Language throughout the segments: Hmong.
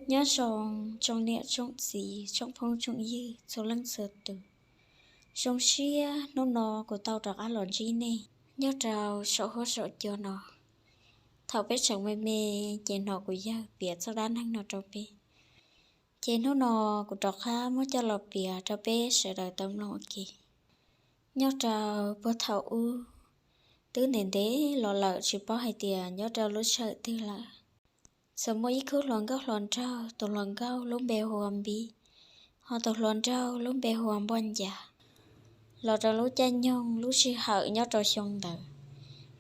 Nyob zoo tsoom niam tsoom txiv tsoom phooj tsoom ywg txhua leej txhua tus. Zoo siab hnub no kuv tau rov qab los ntsib nej nyob rau saum huab saum cua no. Thaum peb tseem me me ces hnov kuv yawg piav txoj dab neeg no rau peb, ces hnub no kuv rov qab muab coj los piav rau peb sawv daws tau mloog ua ke. Nyob rau puag thaum ub, twb ntev ntev los lawm tsis paub hais tias nyob rau lub sij hawm twg lawm, txawm muaj ib khub hluas nkauj hluas nraug, tus hluas nkauj lub npe hu ua Npib, ho tus hluas nraug lub npe hu ua Npoj Ncas. Los rau lub caij nyoog lub sij hawm nyob rau xyoo ntawd,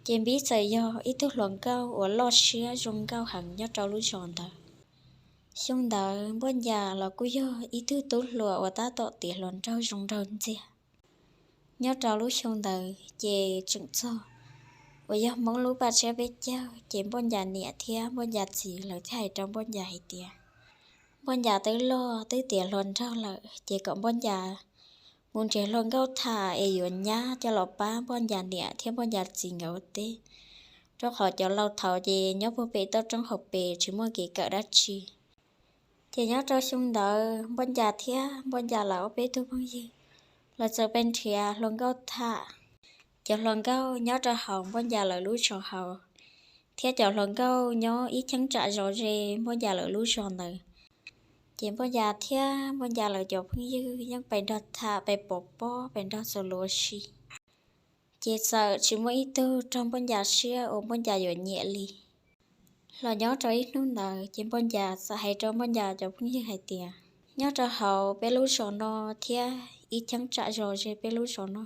ces Npib txawm yog ib tug hluas nkauj uas loj siab zoo nkauj heev nyob rau lub zos ntawd. Xyoo ntawd Npoj Ncas los kuj yog ib tug tub hluas uas tab tom tiav hluas nraug zoo nraug ntxiag. Nyob rau lub xyoo ntawd ces tseem txog uas yog Hmoob lub paj tshiab peb caug, ces Npoj Ncas niam thiab Npoj Ncas txiv lawv thiaj hais rau Npoj Ncas hais tias, Npoj Ncas twb loj twb tiav hluas nraug lawm, ces kom Npoj Ncas mus nrhiav hluas nkauj tham es yuav nyab coj los pab Npoj Ncas niam thiab Npoj Ncas txiv nkawd ua teb, rau qhov cov laus thaud ces nyob puag pem toj roob hauv pes tsis muaj kev kawm dab tsi. Ces nyob rau xyoo ntawd Npoj Ncas thiab Npoj Ncas lawv ob peb tug phooj ywg los txawm pes nrhiav hluas nkauj tham. Cov hluas nkauj nyob rau hauv Npoj Ncas lawv lub zos hauv, thiab cov hluas nkauj nyob ib cheeb tsam zos ze Npoj Ncas lawv lub zos ntawd. Ces Npoj Ncas thiab Npoj Ncas lawv cov phooj ywg yeej pes nrog tham, pes pov pob, pes nrog txuas lus ua si. Ces txawm tsis muaj ib tug raug Npoj Ncas siab uas Npoj Ncas yuav nyiam li. Los nyob rau ib hnub ntawd ces Npoj Ncas txawm hais rau Npoj Ncas cov phooj ywg hais tias, nyob rau hauv peb lub zos no thiab ib cheeb tsam zos ze peb lub zos no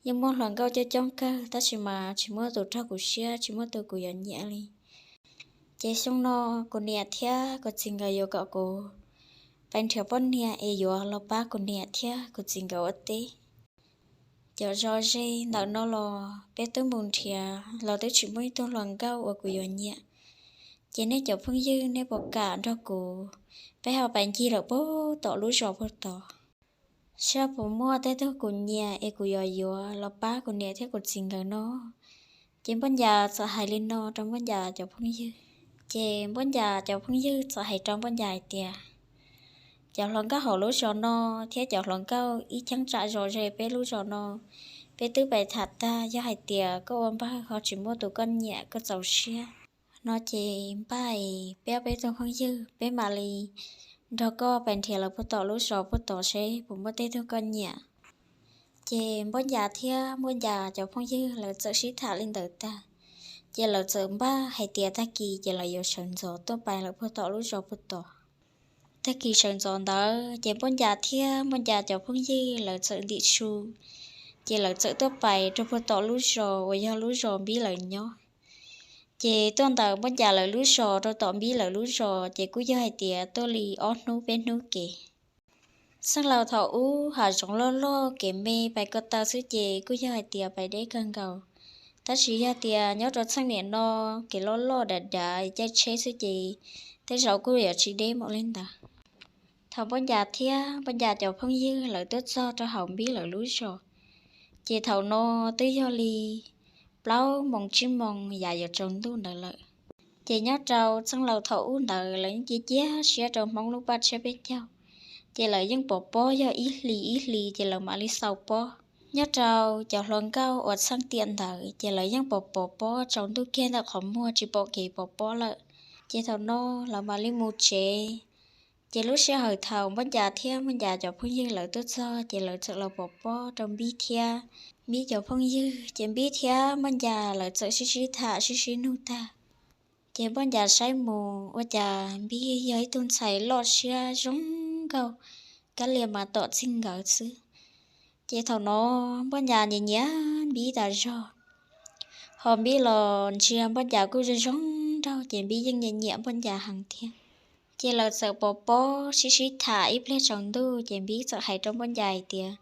yeej muaj hluas nkauj coob coob kawg, tab sis mas tsis muaj tus raug kuv siab, tsis muaj tus kuv yuav nyiam li. Ces xyoo no kuv niam thiab kuv txiv nkawd yuav kom kuv pes nrhiav poj niam es yuav los pab kuv niam thiab kuv txiv nkawd ua teb. Cov zos ze ntawm no los peb twb mus nrhiav los twb tsis muaj ib tug hluas nkauj uas kuv yuav nyiam. Ces nej cov phooj ywg nej puas kam nrog kuv, peb ho pais ncig lawm puag tom lub zos puag tod, saib puas muaj tej tug kuv nyiam es kuv yuav yuav los pab kuv niam thiab kuv txiv nkawd no. Ces Npoj Ncas txawm hais li no rau Npoj Ncas cov phooj ywg. Ces Npoj Ncas cov phooj ywg txawm hais rau Npoj Ncas hais tias, cov hluas nkauj hauv lub zos no thiab cov hluas nkauj ib cheeb tsam zos ze peb lub zos no, peb twb pais tham tag, yog hais tias koj ua npawg ho tsis muaj tus koj nyiam koj txaus siab no ces npaj es peb ob peb tug phooj ywg peb mam li nrog koj pais nrhiav lawv puag tom lub zos puag tod seb puas muaj tej tug koj nyiam. Ces Npoj Ncas thiab Npoj Ncas cov phooj ywg lawv txawm sib tham li ntawd tag, ces lawv txawm npaj hais tias tag kis ces lawv yuav sawv ntxov tuaj pais lawv puag tom lub zos puag tod. Tag kis sawv ntxov ntawd ces Npoj Ncas thiab Npoj Ncas cov phooj ywg lawv txawm ntim su, ces lawv txawm tuaj pais rau puag tom lub zos uas yog lub zos Npib lawv nyob. Ces tuaj ntawm Npoj Ncas lawv lub zos rau tom Npib lawv lub zos ces kuj yog hais tias tuaj li ob hnub peb hnub kev. Xeeb laus thaum ub hav zoov loj loj kev me pais ko taw xwb ces kuj yog hais tias pais deb kawg nkaus. Tab sis yog tias nyob rau txheej niam no kev loj loj dav dav caij tsheb xwb ces tej zaum kuj yuav tsis deb npaum li ntawd. Thaum Npoj Ncas thiab Npoj Ncas cov phooj ywg lawv tuaj txog rau hauv Npib lawv lub zos, ces thaum no twb yog li plaub moos tsib moos yav yuav tsaus ntuj ntawd lawm. Ces nyob rau txheej laus thaum ub ntawd lawv yeej cia cia siab rau Hmoob lub paj tshiab peb caug, ces lawv yeej pov pob yog ib hlis ib hlis ces lawv mam li xaus pob. Nyob rau cov hluas nkauj uas txheej tiam ntawd ces lawv yeej pov pov pob tsaus ntuj kiag ntawm qhov muag tsis pom kev pov pob lawm. Ces thaum no lawv mam li mus tsev. Ces lub sij hawm thaum Npoj Ncas thiab Npoj Ncas cov phooj ywg lawv tuaj txog ces lawv txawm los pov pob rau Npib thiab Npib cov phooj ywg. Ces Npib thiab Npoj Ncas lawv txawm sib sib tham sib sib nug tag. Ces Npoj Ncas saib mus ua cas Npib yog ib tug ntxhais loj siab zoo nkauj, kab lia mas tom txij nkawd xwb. Ces thaum no Npoj Ncas nyiam nyiam Npib tas zog, ho Npib los ntsia Npoj Ncas kuj zoo zoo nraug ces Npib yeej nyiam nyiam Npoj Ncas heev thiab. Ces lawv txawm pov pob sib sib tham ib pliag tsaus ntuj ces Npib txawm hais rau Npoj Ncas hais tias,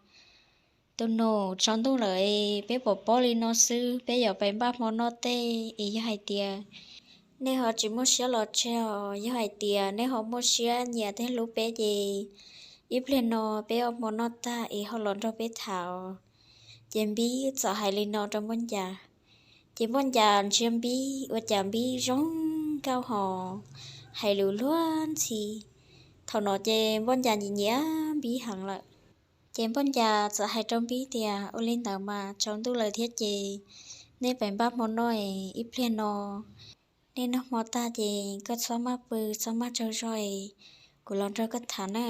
tus nus, tsaus ntuj lawm es peb pov pob li no xwb, peb yuav pais npaj hmo noj tej es yog hais tias nej ho tsis muaj siab los tseg os, yog hais tias nej ho muaj siab nyiam thiab hlub peb ces ib pliag no peb ua hmo noj tag es ho los nrog peb tham os. Ces Npib txawm hais li no rau Npoj Ncas. Ces Npoj Ncas ntsia Npib ua cas Npib zoo nkauj ho hais lus luag ntxhi. Thaum no ces Npoj Ncas nyiam nyiam Npib heev lawm. Ces Npoj Ncas txawm hais rau Npib tias, Ua li ntawd mas tsaus ntuj lawm thiab ces nej pais npaj hmo noj es ib pliag no nej noj hmo tag ces koj txhob maj pw txhob maj tsaug zog es kuv los nrog koj tham na.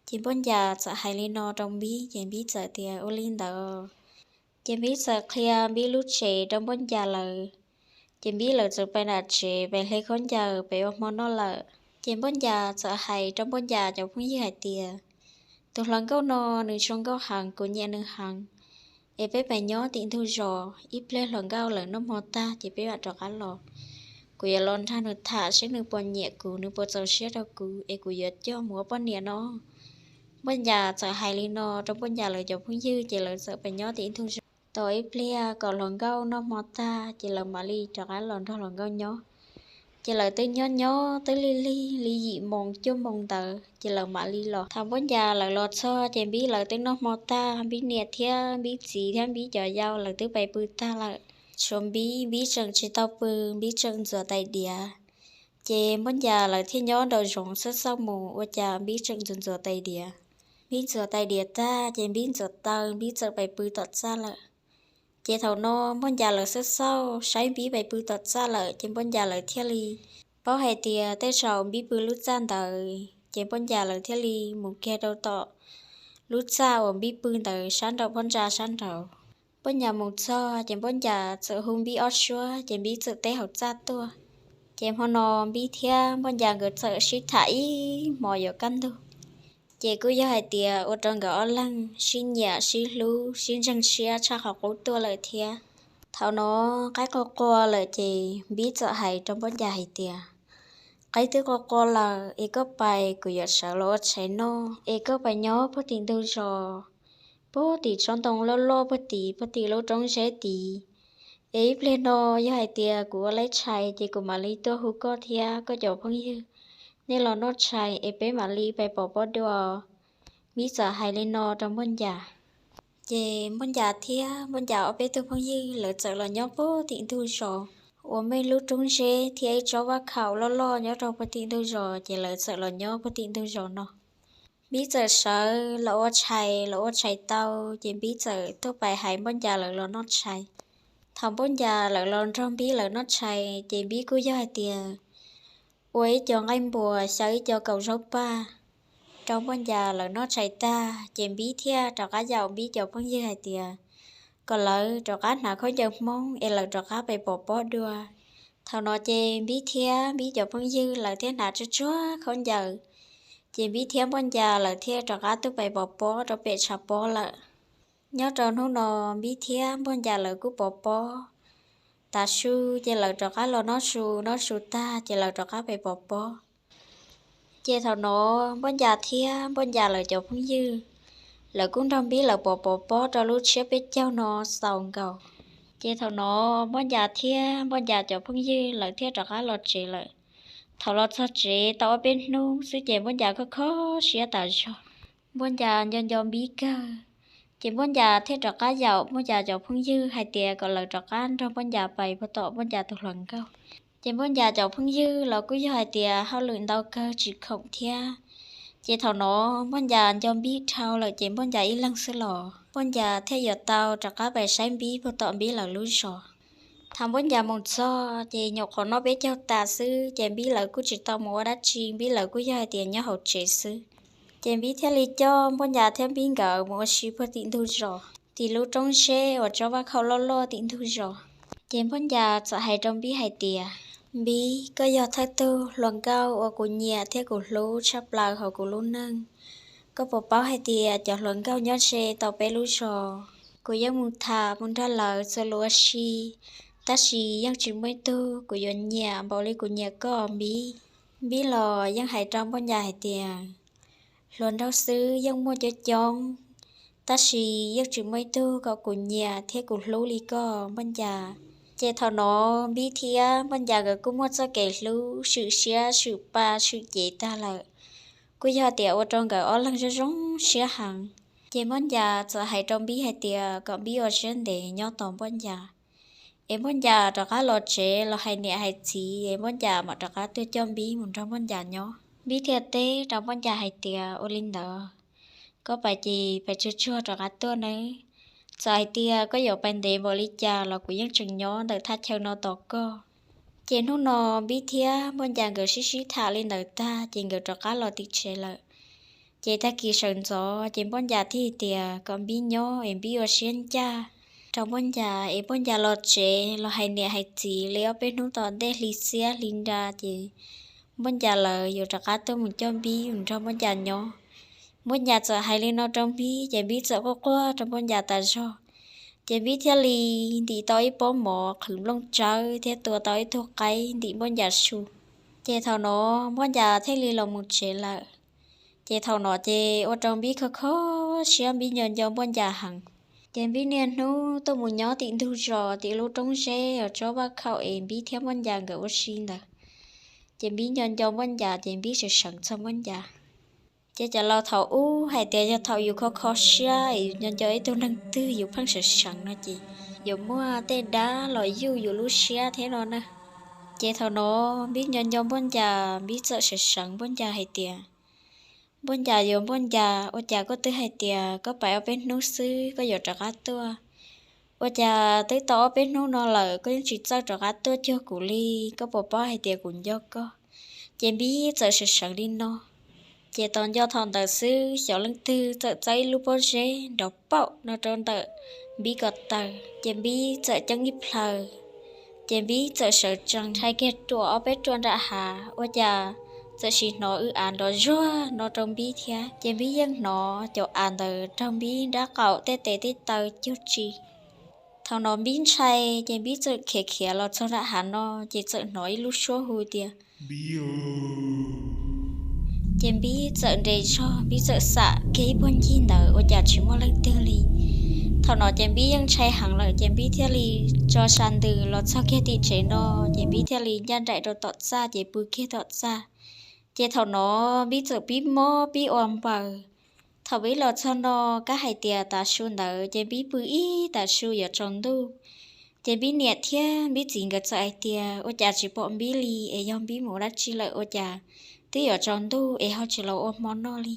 Ces Npoj Ncas txawm hais li no rau Npib ces Npib txawm tias, Ua li ntawd. Ces Npib txawm qhia Npib lub tsev rau Npoj Ncas lawv. Ces Npib lawv txawm pais nram tsev pais hle khaub ncaws pais ua hmo noj lawm. Ces Npoj Ncas txawm hais rau Npoj Ncas cov phooj ywg hais tias, Tus hluas nkauj no nws zoo nkauj heev, kuv nyiam nws heev. Es peb pais nyob tim ntug zos, ib pliag hluas nkauj lawv noj hmo tag ces peb mam rov qab los. Kuv yuav los nrog nws tham seb nws puas nyiam kuv, nws puas txaus siab rau kuv, es kuv yuav coj mus ua poj niam no. Npoj Ncas txawm hais li no rau Npoj Ncas lawv cov phooj ywg ces lawv txawm pais nyob tim ntug zos. Tos ib pliag kom hluas nkauj noj hmo tag ces lawv mam li rov qab los nrog hluas nkauj nyob. Ces lawv twb nyob nyob twb lig lig li yim moos cuaj moos ntawd ces lawv mam li los. Thaum Npoj Ncas lawv los txog ces Npib lawv twb noj hmo tag, Npib niam thiab Npib txiv thiab Npib cov yau lawv twb pais pw tag lawm. Tshuav Npib, Npib tseem tsis tau pw, Npib tseem ntxuav tais diav. Ces Npoj Ncas lawv thiaj nyob nraum zoov xauj xauj mus ua cas Npib tseem ntxuav ntxuav tais diav. Npib ntxuav tais diav tag ces Npib ntxuav taw, Npib txawm pais pw tom txaj lawm. Ces thaum no Npoj Ncas lawv xauj xauj saib Npib pais pw tom txaj lawm ces Npoj Ncas lawv thiaj li paub hais tias tej zaum Npib pw lub txaj ntawd. Ces Npoj Ncas lawv thiaj li mus kiag rau tom lub txaj uas Npib pw ntawd sab nraum phab ntsa sab nraud. Npoj Ncas mus txog ces Npoj Ncas txawm hu Npib ob suab ces Npib txawm teb hauv txaj tuaj. Ces hmo no Npib thiab Npoj Ncas nkawd txawm sib tham ib hmos yuav kaj ntug. Ces kuj yog hais tias ua rau nkawd ob leeg sib nyiam sib hlub sib ntseeg siab tshaj qhov qub tuaj lawm thiab. Thaum no qaib qua qua lawm ces Npib txawm hais rau Npoj Ncas hais tias, Qaib twb qua qua lawm es koj pais, kuv yuav sawv los ua tshais noj es koj pais nyob puag tim ntug zos, puag tim tsob ntoo loj loj puag tim, puag tim lub roob zeb tid. Es ib pliag no yog hais tias kuv ua laib tshais ces kuv mam li tuaj hu koj thiab koj cov phooj ywg, nej los noj tshais es peb mam li pais pov pob dua. Npib txawm hais li no rau Npoj Ncas. Ces Npoj Ncas thiab Npoj Ncas ob peb tug phooj ywg lawv txawm los nyob puag tim ntug zos, uas muaj ib lub roob zeb thiab ib tsob vaj khaum loj loj nyob rau puag tim ntug zos, ces lawv txawm los nyob puag tim ntug zos no. Npib txawm sawv los ua tshais, los ua tshais tau, ces Npib txawm tuaj pais hais Npoj Ncas lawv los noj tshais. Thaum Npoj Ncas lawv los nrog Npib lawv noj tshais ces Npib kuj yog hais tias ua ib co nqaij npuas xyaw ib co kaus zaub paj rau Npoj Ncas lawv noj tshais tag, ces Npib thiaj rov qab yaum Npib cov phooj ywg hais tias kom lawv rov qab hnav khaub ncaws Hmoob es lawv rov qab pais pov pob dua. Thaum no ces Npib thiab Npib cov phooj ywg lawv thiaj hnav tsuag tsuag khaub ncaws, ces Npib thiab Npoj Ncas lawv thiaj rov qab tuaj pais pov pob rau pem tshav pob lawm. Nyob rau hnub no Npib thiab Npoj Ncas lawv kuj pov pob tas su, ces lawv rov qab los noj su, noj su tag ces lawv rov qab pais pov pob. Ces thaum no Npoj Ncas thiab Npoj Ncas lawv cov phooj ywg lawv kuj nrog Npib lawv pov pov pob rau lub tsiab peb caug no xaus nkaus. Ces thaum no Npoj Ncas thiab Npoj Ncas cov phooj ywg lawv thiaj rov qab los tsev lawm. Thaum los txog tsev tau ob peb hnub xwb ces Npoj Ncas kho kho siab tas zog. Npoj Ncas nco nco Npib kawg, ces Npoj Ncas thiaj rov qab yaum Npoj Ncas cov phooj ywg hais tias kom lawv rov qab nrog Npoj Ncas pais puag tom Npoj Ncas tus hluas nkauj. Ces Npoj Ncas cov phooj ywg los kuj yog hais tias hauj lwm ntau kawg tsis khoom thiab. Ces thaum no Npoj Ncas nco Npib dhau lawm ces Npoj Ncas ib leeg xwb los Npoj Ncas thiaj yuav tau rov qab pais saib Npib puag tom Npib lawv lub zos. Thaum Npoj Ncas mus txog ces nyuam qhuav noj peb caug tas xwb ces Npib lawv kuj tsis tau mus ua dab tsi, Npib lawv kuj yog hais tias nyob hauv tsev xwb. Ces Npib thiaj li coj Npoj Ncas thiab Npib nkawd mus ua si puag tim ntug zos, tim lub roob zeb uas tsob vaj khaum loj loj tim ntug zos. Ces Npoj Ncas txawm hais rau Npib hais tias, Npib, koj yog thawj tug hluas nkauj uas kuv nyiam thiab kuv hlub tshaj plaws hauv kuv lub neej. Koj puas paub hais tias cov hluas nkauj nyob ze tau peb lub zos, kuv yeej mus tham mus nrog lawv txuas lus ua si, tab sis yeej tsis muaj ib tug kuv yuav nyiam npaum li kuv nyiam koj, Npib. Npib los yeej hais rau Npoj Ncas hais tias, Hluas nraug xwb yeej muaj coob coob, tab sis yeej tsis muaj ib tug kom kuv nyiam thiab kuv hlub li koj, Npoj Ncas. Ces thaum no Npib thiab Npoj Ncas nkawd kuj muaj txoj kev hlub swm siab swm pa swm cev tag lawm, kuj yog tias ua rau nkawd ob leeg zoo zoo siab heev. Ces Npoj Ncas txawm hais rau Npib hais tias kom Npib ua siab ntev nyob tos Npoj Ncas, Es Npoj Ncas rov qab los tsev los hais niam hais txiv es Npoj Ncas mam rov qab tuaj coj Npib mus nrog Npoj Ncas nyob. Npib thiaj teb rau Npoj Ncas hais tias, Ua li ntawd, koj pais ces pais tsuag tsuag rov qab tuaj nawb. Txawm hais tias koj yuav pais ntev npaum li cas los kuv yeej tseem nyob ntawm thaj chaw no tos koj. Ces hnub no Npib thiab Npoj Ncas nkawd sib sib tham li ntawd tag ces nkawd rov qab los tim tsev lawm. Ces tag kis sawv ntxov ces Npoj Ncas thiaj tias kom Npib nyob es Npib ua siab ncaj rau Npoj Ncas es Npoj Ncas los tsev los hais niam hais txiv li ob peb hnub tom ntej hli xiab hli nra ces Npoj Ncas lawv yuav rov qab tuaj mus coj Npib mus nrog Npoj Ncas nyob. Npoj Ncas txawm hais li no rau Npib ces Npib txawm quaj quaj rau Npoj Ncas tas zog. Ces Npib thiaj li ntim tau ib pob mov qhwv nplooj tsawb thiab tua tau ib tug qaib ntim Npoj Ncas su. Ces thaum no Npoj Ncas thiaj li los mus tsev lawm. Ces thaum no ces ua rau Npib kho kho siab, Npib nco nco Npoj Ncas heev. Ces Npib niaj hnub tuaj mus nyob tim ntug zos tim lub roob zeb uas tsob vaj khaum es Npib thiab Npoj Ncas nkawd ua si ntawd. Ces Npib nco nco Npoj Ncas ces Npib seev seev txog Npoj Ncas. Ces cov laus thaum ub hais tias yog thaum yus kho kho siab es yus nco nco ib tug neeg twg yus pheej seev seev no ces yuav muaj tej dab los yuj yus lub siab thiab no na. Ces thaum no Npib nco nco Npoj Ncas, Npib txawm seev seev Npoj Ncas hais tias, Npoj Ncas yuav Npoj Ncas, ua cas koj twb hais tias koj pais ob peb hnub xwb koj yuav rov qab tuaj? Ua cas twb tau ob peb hnub no lawm koj yeej tsis txawj rov qab tuaj cuag kuv li? Koj puas paub hais tias kuv nco koj? Ces Npib txawm seev seev li no. Ces tos nco thaum ntawd xwb xyov leej twg txawm txawb ib lub pob zeb nrov paum no rau ntawm Npib ko taw, ces Npib txawm ceeb ib plhaw. Ces Npib txawm sawv tsees ntshai kiag ruam ob peb ruam nram hav, ua cas txawm sim hnov w av nrov zuag no rau Npib thiab. Ces Npib yeej hnov cov av ntawd raug Npib nrab qaum tej tes tej taw cuag tsi. Thaum no Npib ntshai, ces Npib txawm khiav khiav los txog nram hav no, ces txawm hnov ib lub suab hu tias, Npib. Ces Npib txawm nres zog, Npib txawm xam kiag ib puag ncig ntawd ua cas tsis muaj leej twg li. Thaum no ces Npib yeej ntshai heev lawm, ces Npib thiaj li tso sa ntws los txog kiag tim tsev no, ces Npib thiaj li ncaj nraim rau tom txaj ces pw kiag tom txaj. Ces thaum no Npib txawm pib mob pib ua npaws. Thaum Npib los txog no, kab hais tias tav su ntawd ces Npib pw ib tav su yuav tsaus ntuj. Ces Npib niam thiab Npib txiv nkawd txawm hais tias, Ua cas tsis pom Npib li es yog Npib mus dab tsi lawm ua cas twb yuav tsaus ntuj es ho tsis los ua hmo noj li?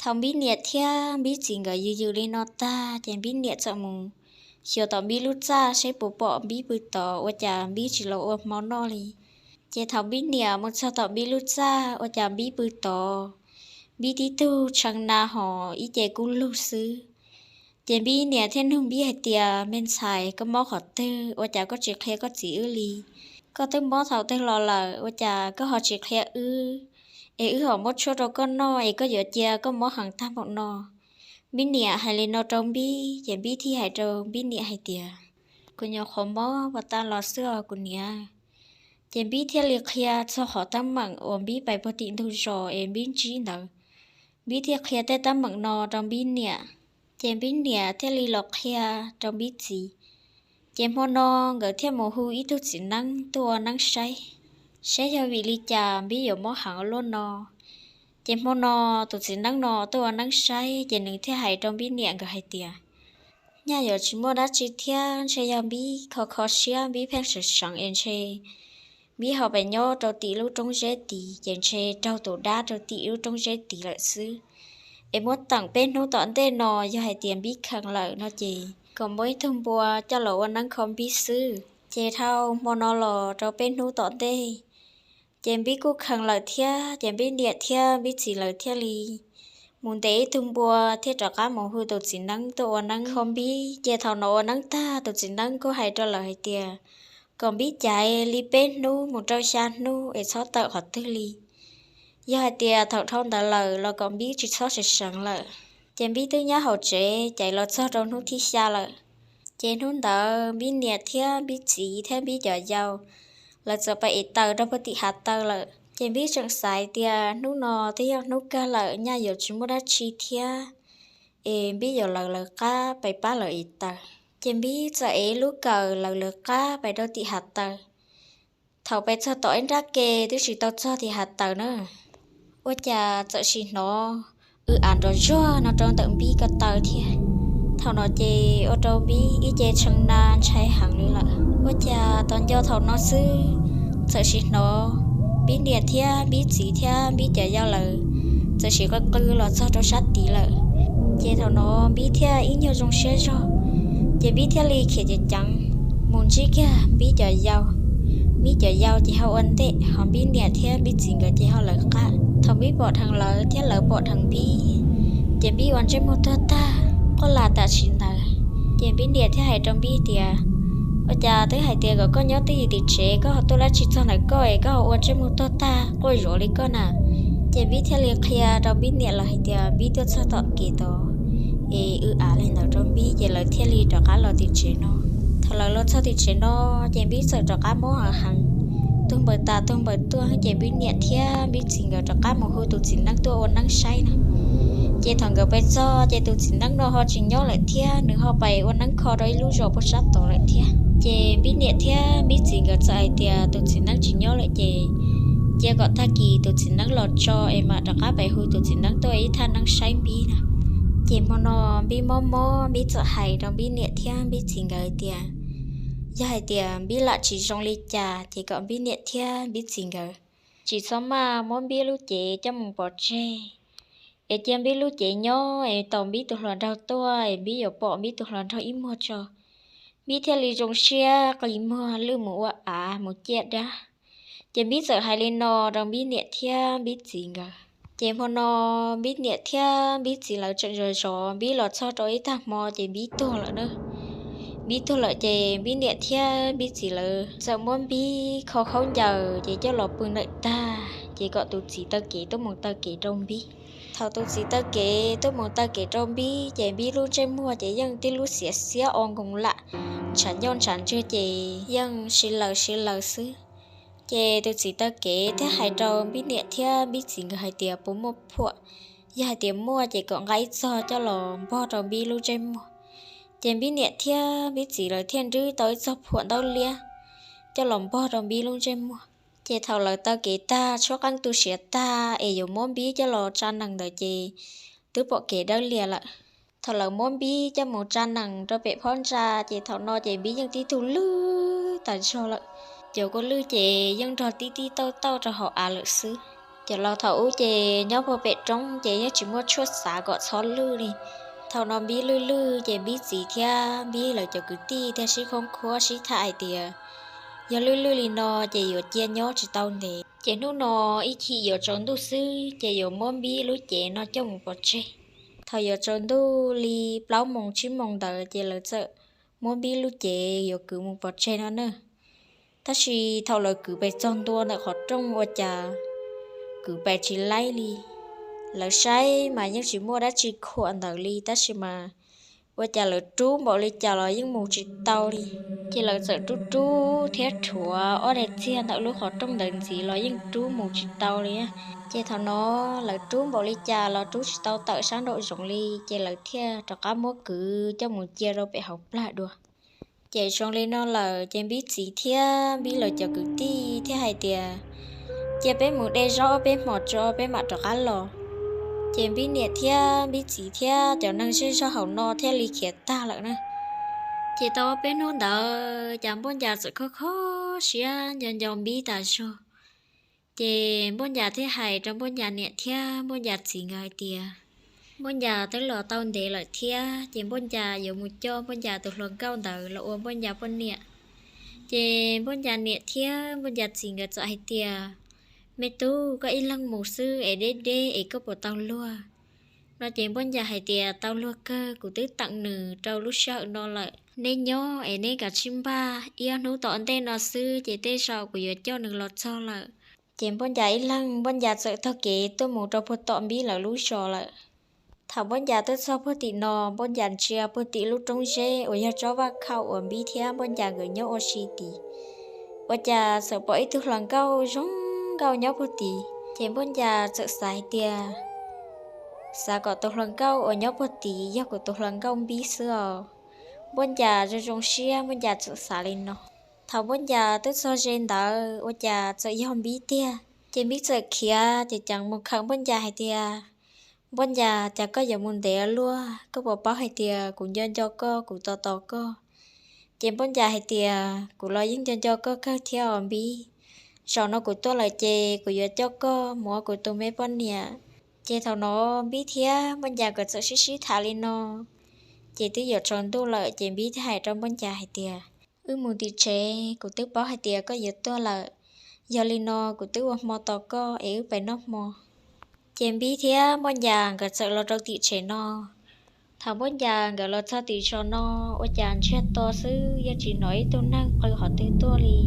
Thaum Npib niam thiab Npib txiv nkawd yws yws li no tag, ces Npib niam txawm mus xyuas tom Npib lub txaj seb puas pom Npib pw tod ua cas Npib tsis los ua hmo noj li. Ces thaum Npib niam mus txog tom Npib lub txaj ua cas Npib pw tod, Npib tib tug tshee na hos ib ce kub lug xwb. Ces Npib niam thiaj nug Npib hais tias, Me ntxhais, koj mob qhov twg ua cas koj tsis qhia koj txiv wb li? Koj twb mob thaum twg los lawm ua cas koj ho tsis qhia wb, es wb ho muab tshuaj rau koj noj es koj yuav cia koj mob heev tag npaum no? Npib niam hais li no rau Npib, ces Npib thiaj hais rau Npib niam hais tias, Kuv nyuam qhuav mob pas tas los xwb os kuv niam. Ces Npib thiaj li qhia txog qhov teeb meem uas Npib pais puag tim ntug zos es Npib ntsib ntawd. Npib thiaj qhia tej teeb meem no rau Npib niam, ces Npib niam thiaj li los qhia rau Npib txiv. Ces hmo no nkawd thiaj mus hu ib tug txiv neeb tuaj ua neeb saib, saib yog vim li cas Npib yuav mob heev ua luaj no. Ces hmo no tus txiv neeb no tuaj ua neeb saib, ces nws thiaj hais rau Npib niam nkawd hais tias, Nyaj yuav tsis muaj dab tsi thiab, ntshe yog Npib kho kho siab, Npib pheej seev seev es ntshe Npib ho pes nyob rau tim lub roob zeb tid, ces ntshe raug tus dab rau tim lub roob zeb tid lawm xwb. Es muab teem peb hnub tom ntej no yog hais tias Npib kheev lawm no ces kom muab ib tug npua coj los ua neeb kho Npib xwb. Ces dhau hmo no los rau peb hnub tom ntej, ces Npib kuj kheev lawm thiab, ces Npib niam thiab Npib txiv lawv thiaj li mus ntes ib tug npua thiab rov qab mus hu tus txiv neeb tuaj ua neeb kho Npib. Ces thaum no ua neeb tag, tus txiv neeb kuj hais rau lawv hais tias kom Npib caiv li peb hnub mus rau xya hnub es txhob tawm qhov twg li. Yog hais tias thaum dhau ntawd lawm los kom Npib tsis txhob seev seev lawm. Ces Npib twb nyob hauv tsev caiv los txog rau hnub thib xya lawm. Ces hnub ntawd Npib niam thiab Npib txiv thiab Npib cov yau lawv txawm pais ev taws rau puag tim hav taws lawm. Ces Npib tseem xav tias hnub no twb yog hnub kawg lawm, nyaj yuav tsis muaj dab tsi thiab, es Npib yuav lawv lawv qab pais pab lawv ev taws. Ces Npib txawm ev lub kawm lawv lawv qab pais rau tim hav taws. Thaum pais txog tom ib nrab ke twb tsis tau txog tim hav taws na, ua cas txawm sim hnov w av nrov zuag no rau ntawm Npib ko taw thiab. Thaum no ces ua rau Npib ib ce tshee na ntshai heev li lawm. Ua cas tos nco thaum no xwb, txawm sim hnov Npib niam thiab Npib txiv thiab Npib cov yau lawv txawm sim qw qw los txog rau sab tid lawm. Ces thaum no Npib thiaj ib nyuag zoo siab zog, ces Npib thiaj li khiav ceev ceev mus ntsib kiag Npib cov yau. Npib cov yau ces ho ua ntej, ho Npib niam thiab Npib txiv nkawd ces ho lawv qab. Thaum Npib pom dheev lawv thiab lawv pom dheev Npib, ces Npib ua ntsej muag tuag tag, quaj las tam sim ntawd. Ces Npib niam thiaj hais rau Npib tias, Ua cas twb hais tias kom koj nyob twj ywm tim tsev, koj ho tuaj dab tsi txog ntawm koj es koj ho ua ntsej muag tuag tag quaj zuav li koj na? Ces Npib thiaj li qhia rau Npib niam lawv hais tias Npib tuaj txog tom kev tod es wb av li ntawd rau Npib, ces lawv thiaj li rov qab los tim tsev no. Thaum lawv los txog tim tsev no, ces Npib txawm rov qab mob heev heev, tuag npaws tas tuag npaws tuaj, ces Npib niam thiab Npib txiv nkawd rov qab mus hu tus txiv neeb tuaj ua neeb saib na. Ces thaum nkawd pais txog ces tus txiv neeb no ho tsis nyob lawm thiab, nws ho pais ua neeb kho rau ib lub zos puag sab tod lawm thiab. Ces Npib niam thiab Npib txiv nkawd txawm hais tias tus txiv neeb tsis nyob lawm ces cia kom tag kis tus txiv neeb los tso es mam rov qab pais hu tus txiv neeb tuaj ib thaj neeb saib Npib na. Ces hmo no Npib mob mob, Npib txawm hais rau Npib niam thiab Npib txiv nkawd tias yog hais tias Npib lam tsis zoo li cas ces kom Npib niam thiab Npib txiv nkawd tsis txhob maj muab Npib lub cev coj mus pov tseg, es cia Npib lub cev nyob es tos Npib tus hluas nraug tuaj es Npib yuav pom Npib tus hluas nraug ib muag tso, Npib thiaj li zoo siab qi muag lwj mus ua av mus ciaj dab. Ces Npib txawm hais li no rau Npib niam thiab Npib txiv nkawd. Ces hmo no Npib niam thiab Npib txiv lawv tseem zov zov Npib los txog rau ib tag hmo ces Npib tuag lawm na. Npib tuag lawm ces Npib niam thiab Npib txiv lawv txawm muab Npib kho khaub ncaws ces coj los pw ntawm tag ces kom tus txiv taw kev tuaj mus taw kev rau Npib. Thaum tus txiv taw kev tuaj mus taw kev rau Npib ces Npib lub ntsej muag ces yeej tib lub xiav xiab o nkoos lam, ntshav ncauj ntshav ntswg ces yeej si laws si laws xwb. Ces tus txiv taw kev thiaj hais rau Npib niam thiab Npib txiv nkawd hais tias puas muaj phuam, yog hais tias muaj ces kom nqa ib txog coj los npog rau Npib lub ntsej muag. Ces Npib niam thiab Npib txiv lawv thiaj nrwb tau ib txog phuam ntaub liab coj los npog rau Npib lub ntsej muag. Ces thaum lawv taw kev tag tshuab qeej tu siav tag es yuav muab Npib coj los tsa nees ntawd ces twb pom kev dawb lias lawm. Thaum lawv muab Npib coj mus tsa nees rau pem phab ntsa ces thaum no ces Npib yeej tib tug lwj tas zog lawm. Cov kua lwj ces yeej nrog tib tib tauj tauj rau hauv av lawm xwb. Cov laus thaum ub ces nyob puag pem roob ces yeej tsis muaj tshuaj xav kom txhob lwj li. Thaum no Npib lwj lwj ces Npib txiv thiab Npib lawv cov kwv tij thiaj sib khoob khuab sib tham hais tias yog lwj lwj li no ces yuav cia nyob tsis tau ntev. Ces hnub no ib chim yuav tsaus ntuj xwb ces yuav muab Npib lub cev no coj mus pov tseg. Thaum yuav tsaus ntuj li plaub moos tsib moos ntawd ces lawv txawm muab Npib lub cev yuav kwv mus pov tseg no na. Tab sis thaum lawv kwv pes txog ntua ntawm qhov rooj ua cas kwv pes tsis laib li. Lawv saib mas yeej tsis muaj dab tsi khuam ntawd li tab sis mas ua cas lawv rub npaum li cas los yeej mus tsis tau li. Ces lawv txawm rub rub thiab rhuav ob daim txiag ntawm lub qhov rooj ntawd ntxiv los yeej rub mus tsis tau li. Ces thaum no lawv rub npaum li cas los rub tsis tau tawm sab nraum zoov li ces lawv thiaj rov qab muab kwv coj mus cia rau pem hauv plag dua. Ces zoo li no lawm ces Npib txiv thiab Npib lawv cov kwv tij thiaj hais tias cia peb mus de zaub ob peb hmos tso peb mam rov qab los. Ces Npib niam thiab Npib txiv thiab cov neeg zej zog hauv no thiaj li khiav tag lawm na. Ces tau ob peb hnub ntawd cas Npoj Ncas txawm khob khob siab nco nco Npib tas zog. Ces Npoj Ncas thiaj hais rau Npoj Ncas niam thiab Npoj Ncas txiv nkawd hais tias Npoj Ncas twb los tau ntev lawm thiab ces Npoj Ncas yuav mus coj Npoj Ncas tus hluas nkauj ntawd los ua Npoj Ncas poj niam. Ces Npoj Ncas niam thiab Npoj Ncas txiv nkawd txawm hais tias me tub, koj ib leeg mus xwb es deb deb es koj puas tau luag? No ces Npoj Ncas hais tias tau luag kawg, kuv twb teem nws rau lub sij hawm no lawm. Neb nyob es neb kav tsij npaj, ib ob hnub tom ntej no xwb ces tej zaum kuv yuav coj nws los txog lawm. Ces Npoj Ncas ib leeg Npoj Ncas txawm taug kev tuaj mus rau puag tom Npib lawv lub zos lawm. Thaum Npoj Ncas tuaj txog puag tim no Npoj Ncas ntsia puag tim lub roob zeb uas yog tsob vaj khauj uas Npib thiab Npoj Ncas nkawd nyob ua si tid, ua cas txawm pom ib tug hluas nkauj zoo nkauj nyob puag tid. Ces Npoj Ncas txawm xav hais tias xav kom tus hluas nkauj uas nyob puag tid yog kuv tus hluas nkauj Npib xwb os. Npoj Ncas zoo zoo siab Npoj Ncas txawm xav li no. Thaum Npoj Ncas twb txog ze ntawd ua cas txawm yog Npib tiag. Ces Npib txawm khiav ces ceev mus khawm Npoj Ncas hais tias Npoj Ncas, cas koj yuav mus ntev luaj, koj puas paub hais tias kuv nco nco koj, kuv tos tos koj. Ces Npoj Ncas hais tias, Kuv los yeej nco nco koj kawg thiab os Npib. Zaum no kuv tuaj lawm ces kuv yuav coj koj mus ua kuv tus me poj niam. Ces thaum no Npib thiab Npoj Ncas nkawd txawm sib sib tham li no, ces twb yuav tsaus ntuj lawm ces Npib thiaj hais rau Npoj Ncas hais tias, Wb mus tim tsev, kuv twb paub hais tias koj yuav tuaj lawm. Yog li no kuv twb ua hmo tos koj es wb pais noj hmo. Ces Npib thiab Npoj Ncas nkawd txawm los rau tim tsev no. Thaum Npoj Ncas nkawd los txog tim zos no, ua cas ntsiag to xwb yeej tsis hnov ib tug neeg qw qhov twg tuaj li.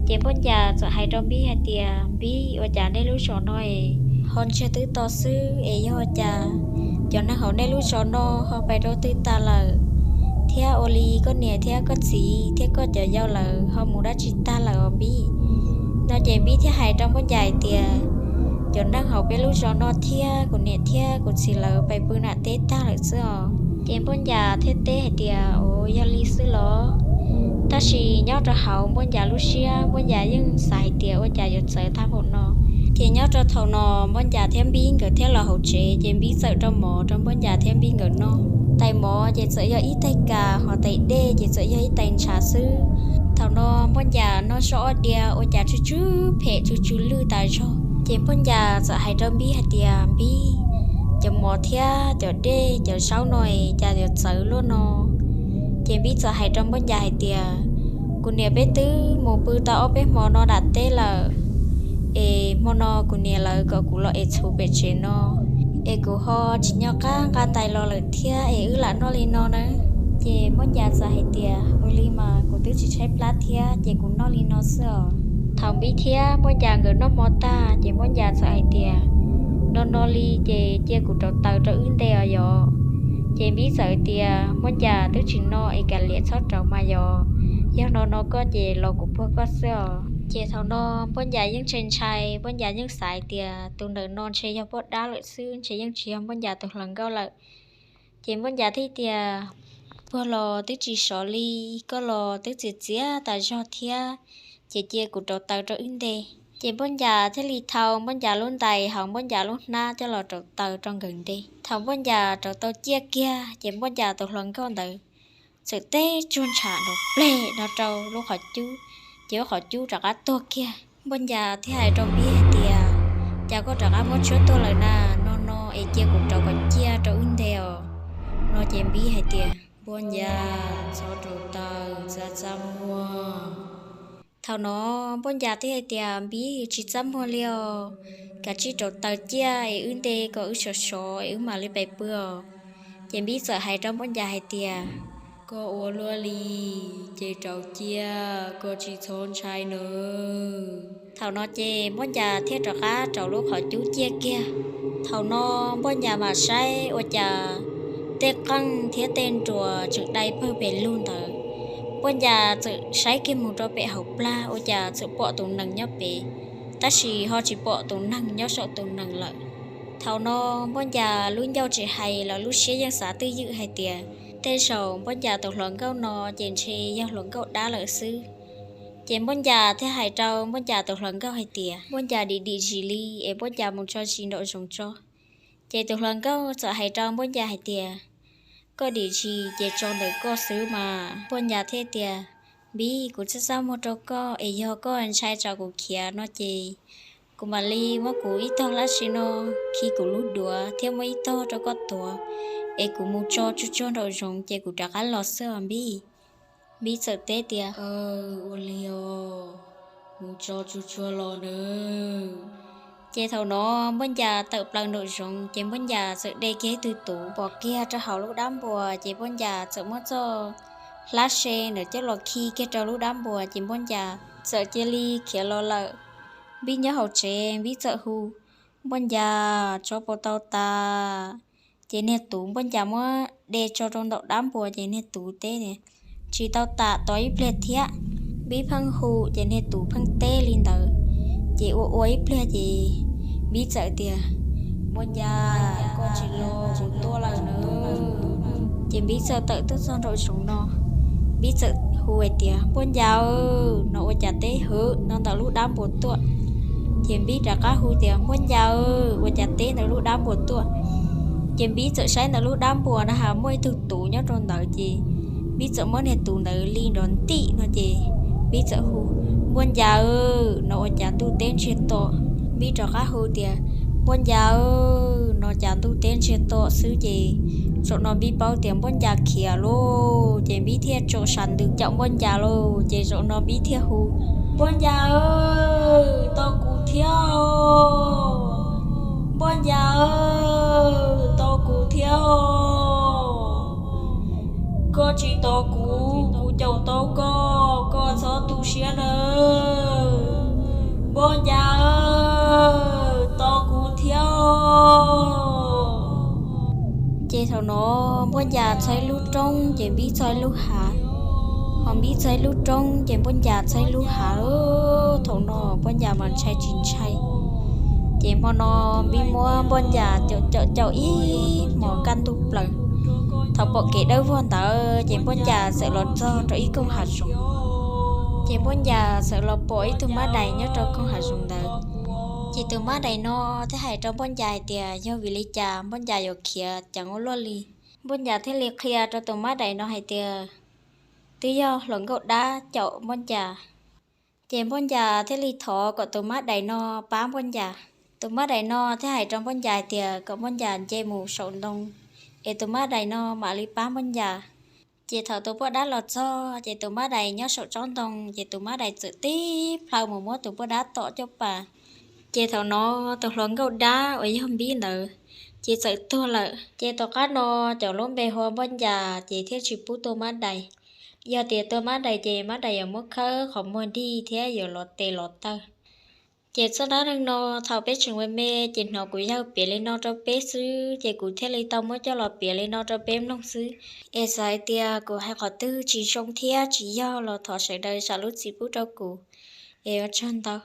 Ces Npoj Ncas txawm hais rau Npib hais tias, Npib, ua cas nej lub zos no es ho ntsiag twb to xwb es yog ua cas cov neeg hauv nej lub zos no ho pais rau twg tag lawm? Thiab ua li koj niam thiab koj txiv thiab koj cov yau lawv ho mus dab tsi tag lawm os Npib? No ces Npib thiaj hais rau Npoj Ncas hais tias, Cov neeg hauv peb lub zos no thiab kuv niam thiab kuv txiv lawv pais pw nram teb tag lawm xwb os. Ces Npoj Ncas thiaj teb hais tias, Ua yog li xwb los? Tab sis nyob rau hauv Npoj Ncas lub siab, Npoj Ncas yeej xav hais tias ua cas yuav txawv tag npaum no. Ces nyob rau thaum no Npoj Ncas thiab Npib nkawd thiaj los hauv tsev, ces Npib txawm rau mov rau Npoj Ncas thiab Npib nkawd noj. Tais mov ces txawm yog ib tais kas, hos tais dej ces txawm yog ib tais ntshav xwb. Thaum no Npoj Ncas noj zoj ob diav ua cas tsw tsw phem tsw tsw lwj tas zog. Ces Npoj Ncas txawm hais rau Npib hais tias, Npib, cov mov thiab cov dej cov zaub no es cas yuav txawv luaj no? Ces Npib txawm hais rau Npoj Ncas hais tias, Kuv niam peb twb mus pw tau ob peb hmo no nram teb lawm, es hmo no kuv niam lawv kom kuv los ev txhuv pem tsev no, es kuv ho tsis nco qab nqa tais los lawm thiab es wb lam noj li no nawb. Ces Npoj Ncas txawm hais tias, Ua li mas kuv twb tsis tshaib plab thiab ces kuv noj li no xwb os. Thaum Npib thiab Npoj Ncas nkawd noj hmo tag ces Npoj Ncas txawm hais tias, No no li ces cia kuv rauv taws rau wb nte os yom. Ces Npib txawm hais tias, Npoj Ncas, twb tsis no es kav liam txhob rauv mas yom. Yog no no koj ces los kuv puag koj xwb os. Ces thaum no Npoj Ncas yeej ntshai ntshai, Npoj Ncas yeej xav hais tias tus ntawm no ntshe yog poj dab lawm xwb, ntshe yeej tsis yog Npoj Ncas tus hluas nkauj lawm. Ces Npoj Ncas thiaj tias, Puag los twb tsis sov li, koj los twb txias txias tas zog thiab, ces cia kuv rauv taws rau wb nte. Ces Npoj Ncas thiaj li thau Npoj Ncas lub ntais hauv Npoj Ncas lub hnab coj los rauv taws rau nkawd nte. Thaum Npoj Ncas rauv tau ciaj kiag ces Npoj Ncas tus hluas nkauj ntawd txawm teb tsuag ntshav nrov pleg no rau lub qhov cub, ces lub qhov cub rov qab tuag kiag. Npoj Ncas thiaj hais rau Npib hais tias, Cas koj rov qab muab tshuab tuag lawm na? No no es cia kuv rauv kom ciaj rau wb nte os. No ces Npib hais tias, Npoj Ncas, txhob rauv taws, txaj txaj muag. Thaum no Npoj Ncas thiaj hais tias, Npib, tsis txaj muag li os, kav tsij rauv taws ciaj es wb nte kom wb sov sov es wb mam li pais pw os. Ces Npib txawm hais rau Npoj Ncas hais tias, Koj ua luaj li, ces rauv ciaj, koj tsis txhob ntshai nawb. Thaum no ces Npoj Ncas thiaj rov qab rauv lub qhov cub ciaj kiag. Thaum no Npoj Ncas mam saib ua cas tej qeej thiab tej nruas tseem dai pawg pem lug ntawd. Npoj Ncas txawm saib kiag mus rau pem hauv plag ua cas txawm pom tus nees nyob pem, tab sis ho tsis pom tus neeg nyob saum tus nees lawm. Thaum no Npoj Ncas lub ncauj tsis hais los lub siab yeej xav twj ywm hais tias tej zaum Npoj Ncas tus hluas nkauj no ces ntshe yog hluas nkauj dab lawm xwb. Ces Npoj Ncas thiaj hais rau Npoj Ncas tus hluas nkauj hais tias, Npoj Ncas dim dim zis li es Npoj Ncas mus tso zis nraum zoov tso. Ces tus hluas nkauj txawm hais rau Npoj Ncas hais tias, Koj dim zis ces tso ntawm koj xwb mas. Npoj Ncas thiaj tias, Npib, kuv txaj txaj muag rau koj es yog koj ntshai tsam kuv khiav no ces kuv mam li muab kuv ib tog hlab se no khi kuv lub duav thiab muab ib tog rau koj tuav, es kuv mus tso tsuag tsuag nraum zoov ces kuv rov qab los xwb os Npib. Npib txawm teb tias, Ua li os, mus tso tsuag tsuag los nawb. Ces thaum no Npoj Ncas tawm plaws nraum zoov ces Npoj Ncas txawm de kiag ib tug tuv pov kiag rau hauv lub dab npuas ces Npoj Ncas txawm muab txoj hlab se ntawd coj los khi kiag rau lub dab npuas ces Npoj Ncas txawm cia li khiav los lawm. Npib nyob hauv tsev Npib txawm hu, Npoj Ncas, tso puas tau tas? Ces niag tuv Npoj Ncas muab de tso rau ntawm dab npuas ces niag tuv teb tias, Tsis tau tas, tos ib pliag thiab. Npib pheej hu ces niag tuv pheej teb li ntawd. Ces ua ua ib pliag ces Npib txawm tias, Npoj Ncas, koj tsis los kuv tuaj lawm nawb. Ces Npib txawm tawm tuaj txog nraum zoov no, Npib txawm hu hais tias, Npoj Ncas, no ua cas teb hwv no ntawm lub dab npuas tuaj. Ces Npib rov qab hu tias, Npoj Ncas, ua cas teb ntawm lub dab npuas tuaj. Ces Npib txawm saib ntawm lub dab npuas na has muaj ib tug tuv nyob rau ntawd ces Npib Npib txawm muab niag tus ntawd li nrov ntim no ces Npib txawm hu, Npuaj Ncas, no ua cas ntuj teb ntsiag to. Npib rov qab hu tias, Npuaj Ncas, no cas ntuj teb ntsiag to xwb ces zaum no Npib paub tias Npuaj Ncas khiav lauj, ces Npib thiaj tsom sam ntws caum Npuaj Ncas lauj, ces zaum no Npib thiaj hu, Npuaj Ncas, tos kuv thiab, Npuaj Ncas, tos kuv thiab. Koj tsis tos kuv, kuv caum tau koj, koj txhob tu siab nawb. Npuaj Ncas, tos kuv thiab. Ces thaum no Npuaj Ncas txog ib lub roob ces Npib txog ib lub hav, ho Npib txog ib lub roob ces Npuaj Ncas txog ib lub hav. Thaum no Npuaj Ncas mas ntshai tsis ntshai. Ces hmo no Npib muab Npuaj Ncas caum caum caum ib hmos kaj ntug plaws. Thaum pom kev dawb vog ntawd ces Npuaj Ncas txawm los txog rau ib koog hav zoov. Ces Npuaj Ncas txawm los pom ib tug mab dais nyob rau koog hav zoov ntawd. Ces tus mab dais no thiaj hais rau Npuaj Ncas hais tias yog vim li cas Npuaj Ncas yuav khiav ceev ua luaj li. Npuaj Ncas thiaj li qhia rau tus mab dais no hais tias twb yog hluas nkauj dab caum Npuaj Ncas. Ces Npuaj Ncas thiaj li thov kom tus mab dais no pab Npuaj Ncas. Tus mab dais no thiaj hais rau Npuaj Ncas hais tias kom Npuaj Ncas nce mus saum ntoo, es tus mab dais no mam li pab Npuaj Ncas. Ces thaum tus poj dab los txog ces tus mab dais nyob saum tsob ntoo, ces tus mab dais txawm tib plhaw mus muab tus poj dab tom caj pas. Ces thaum no tus hluas nkauj dab uas yog Npib ntawd ces txawm tuag lawm. Ces tom qab no cov lub npe hu ua Npuaj Ncas ces thiaj tsis pub tua mab dais. Yog tias tua mab dais ces mab dais yuav muab khawb qhov muag dig thiab yuav los tes los taw. Ces txoj dab neeg no thaum peb tseem me me ces hnov kuv yawg piav li no rau peb xwb, ces kuv thiaj li tau muab coj los piav li no rau peb mloog xwb. Es xav hais tias kuv hais qhov twg tsis zoo thiab tsis yog los thov sawv daws zam lub txim pub rau kuv. Es ua tsaug ntau.